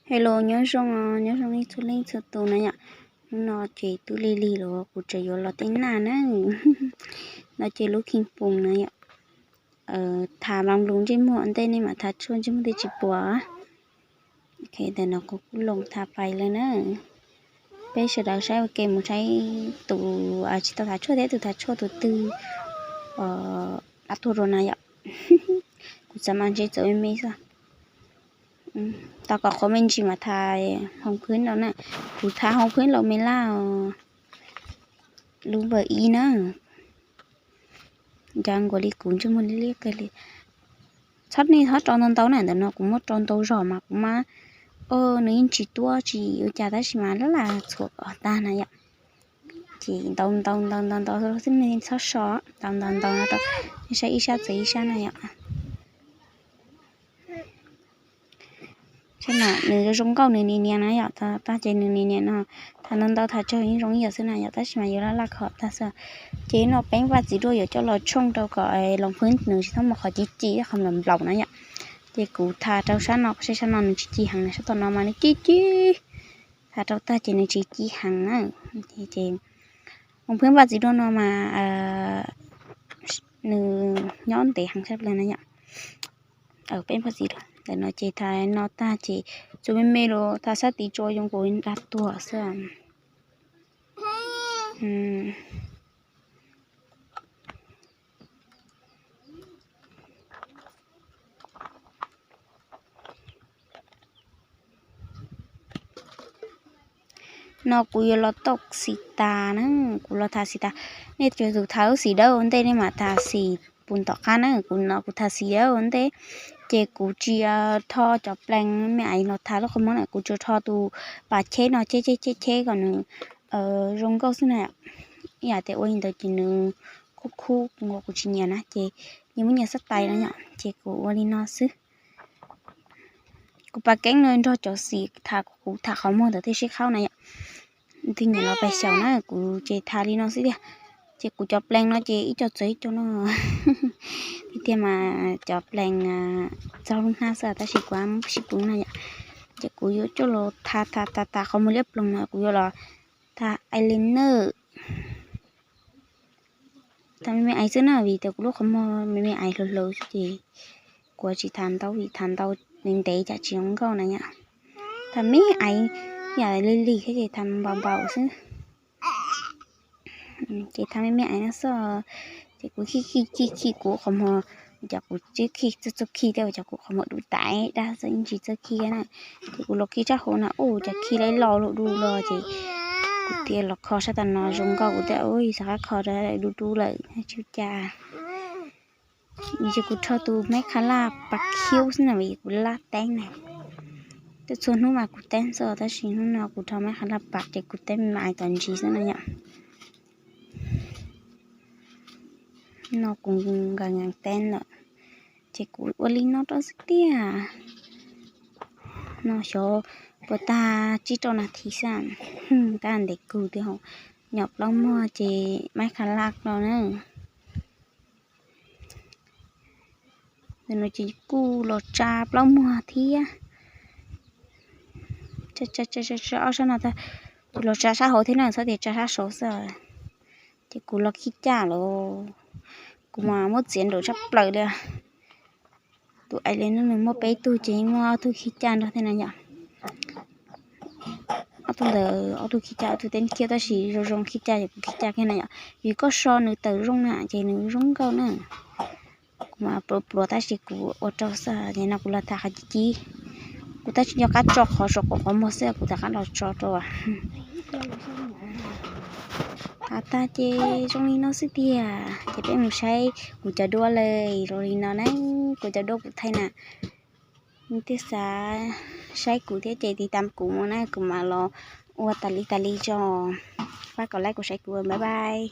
Hello, nyob zoo, nyob zoo ib txhua leej txhua tus na yom. Hnub no ces twb lig lig los kuv tseem yuav los tej naj na. No ces lub kheej poos na yom. Tham nploos ntsej muag ua ntej nej mam tham tshuaj ntsej muag thiaj tsis puas. Ntawm no kuv kuj los tham pais lawm na. Peb sawv daws saib ua ke mus saib tus tsis tau tham tshuaj thiab tus tham tshuaj tus twg dab tuag rau na yom. Kuv txav mas ntshe txawv me me xwb. Tau kom qhuav me ntsis mas tham hoos phwb no na. Kuv tham hoos phwb laus me laj os. Lub npawb ib na. Nca nkaus li kuv ntsej muag liab liab kawg li. Txhob nej txhob rau ntau ntau na, ntawm no kuv muab rau ntau zog mas kuv mas, nws yeej tsis tuab tsis ua cas tab sis mas laj lam txhuam kom tag na yom. Ces ntau ntau ntau ntau ntau xwb, nej txhob so, ntau ntau ntau no rau, nej saib ib sab txawv ib sab na yom. Saib na, nws zoo nkauj nws nias nias na yom, tag ces nws nias nias no, tham ntau ntau tham tsawg yeej zoo ib yam xwb na yom, tab sis mas yuav laj laj khov tag xwb. Ces no peeb vaj txiv duaj yuav coj los tshooj rau kom los phwb nws tsis txhob mus qhov ci ci qhov nplaum nplaum na yom. Ces kuv tham rau sab no, sab no nws tsis ci heev na, sab tom no mas nws ci ci. Tham rau tag ces nws tsis ci heev na. Ces hoos phwb vaj txiv duaj no mas nws nyob ntev heev sab plaws na yom. Peeb vaj txiv duaj ntawm no ces tham no tag ces txuas me me los tham sab tid tso yoo nkaus dab tuag xwb. No kuv yuav los tau xim tas na, kuv los tham xim tas. Nej cov tus tham lub xim dawb ua ntej nej mam tham xim pus tom qab na, kuv no kuv tham xim dawb ua ntej. Ces kuv tsis rho cov plees me aiv los tham lub qhov muag na, kuv tsuas rho tus pas cheb no cheb cheb cheb cheb kom nws zoo nkauj xwb na. Ib yam tias ua li ntawd ces nws khub khub nkaus kuv tsis nyiam na, ces nyias muab nyias xab tais no yom, ces kuv ua li no xwb. Kuv pas keeb no nrog cov xim tham kuv tham qhov muag ntawd thiaj sib qhaub na yom. Twg nyiam los pais xyaum na, kuv ces tham li no xwb tiag. Ces kuv cov plees no ces ib co txawv ib co no. Tiag tiag mas cov plees txog lub hnab xwb tab sis kuv muab sib pus no yom. Ces kuv yuav coj los tham tham tham tham qhov muag liab ploog no kuv yuav los tham eyeliner. Tham me me aiv xwb na, vim tias kuv lub qhov muag me me aiv hluas hluas xwb ces kuv tsis tham ntau vim tham ntau ntev ntev cas tsis zoo nkauj na yom. Tham me aiv yam lig lig thiab ces tham npaum npaum xwb. Ces tham me me aiv no xwb. Ces kuv khi khi khi khi kuv qhov muag, cas kuv tsis khi txawj txawj khi thiab cas kuv qhov muag dub tas dab txawj ib ntsis txawj khi na. Ces kuv los khi sab hauv no ua cas khi lawv los lus du los ces kuv thiaj los kho sab tas no zoo nkauj kuv thiaj ua xav qab kho rau du du lawm tsis ua cas. Ces kuv rho tus maib kha laj pas khiub xwb na vim kuv laj teeb na. Twb txhua hnub mas kuv teeb xwb tab sis hnub no kuv rho maib kha laj pas ces kuv teeb me me aiv tom ntsis xwb na yom. No kuv nkas nkas teeb lawm ces kuv ua li no rau xwb tiag. No xyov puas tag tsib rau nas this xwb, tab ntev kawg tiag. Nyom plaub muag ces maib kha laj no na. Ntawm no ces kuj los tsa plaub muag thiab. Tsa tsa tsa ob sab no tag, kuv los tsa sab hauv thiab na, txhob tias tsa sab saud xwb. Ces kuv los khij caj lawm, kuv mas muab txiav nraum tshaj plaws li. Tus ais li no nws muaj peb tug ces yeej muaj ob tug khij caj nrog thiab na yom. Ob tug ntawd ob tug khij caj ob tug teb khiab tab sis zoo zoo khij caj ces kuv khij caj kiag na yom. Vim koj so nws tawm zoo na ces nws zoo nkauj na. Kuv mas pluav pluav tab sis kuv ua rau xwb ces no kuv los tham qhov ci ci. Kuv tab sis nco qab tso qhov saum qaum qhov muag xwb kuv rov qab los tso rau. Tham tag ces zoo li no xwb tiag ces peb mus saib kuv cov duab lawm zoo li no na. Kuv cov duab kuv thaij na, nej twb xav saib kuv thiab ces tiv tam kuv mus na kuv mam los ua tas li tas li tso. Pab kom like kuv saib kuv, bye bye.